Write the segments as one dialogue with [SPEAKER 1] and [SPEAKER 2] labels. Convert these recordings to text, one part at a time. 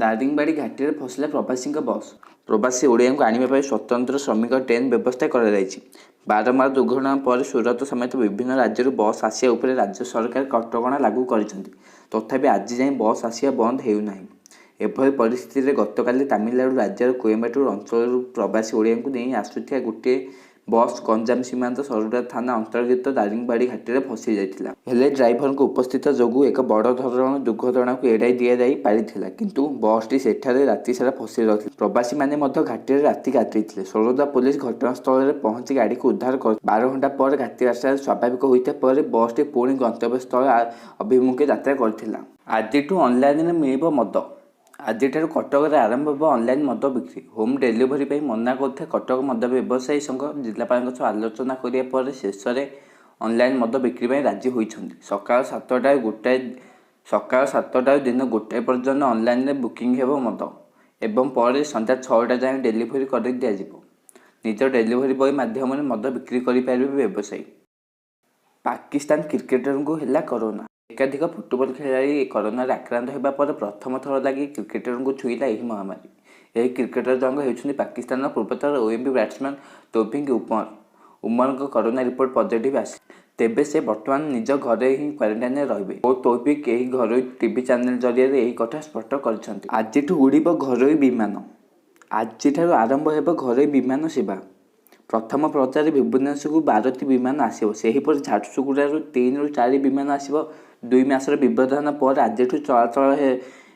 [SPEAKER 1] ଦାରିଙ୍ଗବାଡ଼ି ଘାଟିରେ ଫସିଲା ପ୍ରବାସୀଙ୍କ ବସ୍। ପ୍ରବାସୀ ଓଡ଼ିଆଙ୍କୁ ଆଣିବା ପାଇଁ ସ୍ୱତନ୍ତ୍ର ଶ୍ରମିକ ଟ୍ରେନ୍ ବ୍ୟବସ୍ଥା କରାଯାଇଛି। ବାରମ୍ବାର ଦୁର୍ଘଟଣା ପରେ ସୁରତ ସମେତ ବିଭିନ୍ନ ରାଜ୍ୟରୁ ବସ୍ ଆସିବା ଉପରେ ରାଜ୍ୟ ସରକାର କଟକଣା ଲାଗୁ କରିଛନ୍ତି। ତଥାପି ଆଜି ଯାଏଁ ବସ୍ ଆସିବା ବନ୍ଦ ହେଉନାହିଁ। ଏଭଳି ପରିସ୍ଥିତିରେ ଗତକାଲି ତାମିଲନାଡୁ ରାଜ୍ୟର କୋଏମ୍ବାଟୁର ଅଞ୍ଚଳରୁ ପ୍ରବାସୀ ଓଡ଼ିଆଙ୍କୁ ନେଇ ଆସୁଥିବା ଗୋଟିଏ ବସ୍ ଗଞ୍ଜାମ ସୀମାନ୍ତ ସୋରଡ଼ା ଥାନା ଅନ୍ତର୍ଗତ ଦାରିଙ୍ଗବାଡ଼ି ଘାଟିରେ ଫସିଯାଇଥିଲା। ହେଲେ ଡ୍ରାଇଭରଙ୍କ ଉପସ୍ଥିତ ଯୋଗୁଁ ଏକ ବଡ଼ ଧରଣର ଦୁର୍ଘଟଣାକୁ ଏଡ଼ାଇ ଦିଆଯାଇ ପାରିଥିଲା। କିନ୍ତୁ ବସ୍ଟି ସେଠାରେ ରାତିସାରା ଫସି ରହିଥିଲା। ପ୍ରବାସୀମାନେ ମଧ୍ୟ ଘାଟିରେ ରାତି କାଟିଥିଲେ। ସୋରଡ଼ା ପୋଲିସ ଘଟଣାସ୍ଥଳରେ ପହଞ୍ଚି ଗାଡ଼ିକୁ ଉଦ୍ଧାର କରିଥିଲା। 12 ଘଣ୍ଟା ପରେ ଘାଟି ରାସ୍ତା ସ୍ୱାଭାବିକ ହୋଇଥିବା ପରେ ବସ୍ଟି ପୁଣି ଗନ୍ତବ୍ୟସ୍ଥଳ ଅଭିମୁଖେ ଯାତ୍ରା କରିଥିଲା। ଆଜିଠୁ ଅନଲାଇନରେ ମିଳିବ ମଦ। ଆଜିଠାରୁ କଟକରେ ଆରମ୍ଭ ହେବ ଅନଲାଇନ୍ ମଦ ବିକ୍ରି। ହୋମ୍ ଡେଲିଭରି ପାଇଁ ମନା କରୁଥିବା କଟକ ମଦ ବ୍ୟବସାୟୀ ସଂଘ ଜିଲ୍ଲାପାଳଙ୍କ ସହ ଆଲୋଚନା କରିବା ପରେ ଶେଷରେ ଅନଲାଇନ୍ ମଦ ବିକ୍ରି ପାଇଁ ରାଜି ହୋଇଛନ୍ତି। ସକାଳ 7ଟାରୁ ଦିନ 1ଟା ପର୍ଯ୍ୟନ୍ତ ଅନଲାଇନରେ ବୁକିଂ ହେବ ମଦ ଏବଂ ପରେ ସନ୍ଧ୍ୟା 6ଟା ଯାଏଁ ଡେଲିଭରି କରିଦିଆଯିବ। ନିଜ ଡେଲିଭରି ବୟ ମାଧ୍ୟମରେ ମଦ ବିକ୍ରି କରିପାରିବେ ବ୍ୟବସାୟୀ। ପାକିସ୍ତାନ କ୍ରିକେଟରଙ୍କୁ ହେଲା କରୋନା। ଏକାଧିକ ଫୁଟବଲ ଖେଳାଳି କରୋନାରେ ଆକ୍ରାନ୍ତ ହେବା ପରେ ପ୍ରଥମ ଥର ଲାଗି କ୍ରିକେଟରଙ୍କୁ ଛୁଇଁଲା ଏହି ମହାମାରୀ। ଏହି କ୍ରିକେଟର ଜଣକ ହେଉଛନ୍ତି ପାକିସ୍ତାନର ପୂର୍ବତନ ୱିଙ୍ଗ ବ୍ୟାଟ୍ସମ୍ୟାନ୍ ତୌଫିକ୍ ଉମର। ଉମରଙ୍କ କରୋନା ରିପୋର୍ଟ ପଜିଟିଭ୍ ଆସିଛି। ତେବେ ସେ ବର୍ତ୍ତମାନ ନିଜ ଘରେ ହିଁ କ୍ୱାରେଣ୍ଟାଇନରେ ରହିବେ। ଖୋଦ୍ ତୌଫିକ୍ ଏହି ଘରୋଇ ଟିଭି ଚ୍ୟାନେଲ ଜରିଆରେ ଏହି କଥା ସ୍ପଷ୍ଟ କରିଛନ୍ତି। ଆଜିଠୁ ଉଡ଼ିବ ଘରୋଇ ବିମାନ। ଆଜିଠାରୁ ଆରମ୍ଭ ହେବ ଘରୋଇ ବିମାନ ସେବା। ପ୍ରଥମ ପର୍ଯ୍ୟାୟରେ ଭୁବନେଶ୍ୱରକୁ 12ଟି ବିମାନ ଆସିବ। ସେହିପରି ଝାରସୁଗୁଡ଼ାରୁ 3ରୁ 4 ବିମାନ ଆସିବ। 2 ମାସର ବ୍ୟବଧାନ ପରେ ଆଜିଠୁ ଚଳାଚଳ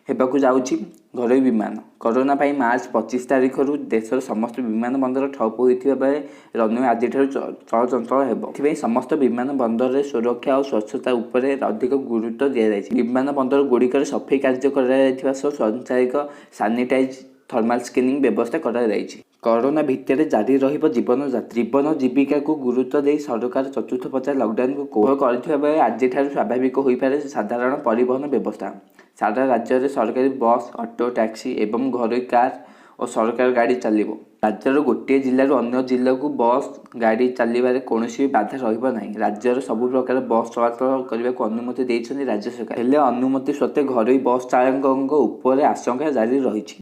[SPEAKER 1] ହେବାକୁ ଯାଉଛି ଘରୋଇ ବିମାନ। କରୋନା ପାଇଁ ମାର୍ଚ୍ଚ 25 ତାରିଖରୁ ଦେଶର ସମସ୍ତ ବିମାନ ବନ୍ଦର ଠପ୍ ହୋଇଥିବା ବେଳେ ରନୱେ ଆଜିଠାରୁ ଚଳଚଞ୍ଚଳ ହେବ। ଏଥିପାଇଁ ସମସ୍ତ ବିମାନ ବନ୍ଦରରେ ସୁରକ୍ଷା ଓ ସ୍ୱଚ୍ଛତା ଉପରେ ଅଧିକ ଗୁରୁତ୍ୱ ଦିଆଯାଇଛି। ବିମାନ ବନ୍ଦର ଗୁଡ଼ିକରେ ସଫେଇ କାର୍ଯ୍ୟ କରାଯାଇଥିବା ସହ ସ୍ୱୟଂଚାଳିତ ସାନିଟାଇଜ, ଥର୍ମାଲ ସ୍କ୍ରିନିଂ ବ୍ୟବସ୍ଥା କରାଯାଇଛି। କରୋନା ଭିତରେ ଜାରି ରହିବ ଜୀବନଯାତ୍ରା। ଜୀବନ ଜୀବିକାକୁ ଗୁରୁତ୍ୱ ଦେଇ ସରକାର ଚତୁର୍ଥ ପର୍ଯ୍ୟାୟ ଲକଡାଉନକୁ କୋହଳ କରିଥିବା ବେଳେ ଆଜିଠାରୁ ସ୍ୱାଭାବିକ ହୋଇପାରେ ସାଧାରଣ ପରିବହନ ବ୍ୟବସ୍ଥା। ସାରା ରାଜ୍ୟରେ ସରକାରୀ ବସ୍, ଅଟୋ, ଟ୍ୟାକ୍ସି ଏବଂ ଘରୋଇ କାର ଓ ସରକାରୀ ଗାଡ଼ି ଚାଲିବ। ରାଜ୍ୟର ଗୋଟିଏ ଜିଲ୍ଲାରୁ ଅନ୍ୟ ଜିଲ୍ଲାକୁ ବସ୍, ଗାଡ଼ି ଚାଲିବାରେ କୌଣସି ବି ବାଧା ରହିବ ନାହିଁ। ରାଜ୍ୟର ସବୁ ପ୍ରକାର ବସ୍ ଚଳାଚଳ କରିବାକୁ ଅନୁମତି ଦେଇଛନ୍ତି ରାଜ୍ୟ ସରକାର। ହେଲେ ଅନୁମତି ସତ୍ତ୍ୱେ ଘରୋଇ ବସ୍ ଚାଳକଙ୍କ ଉପରେ ଆଶଙ୍କା ଜାରି ରହିଛି।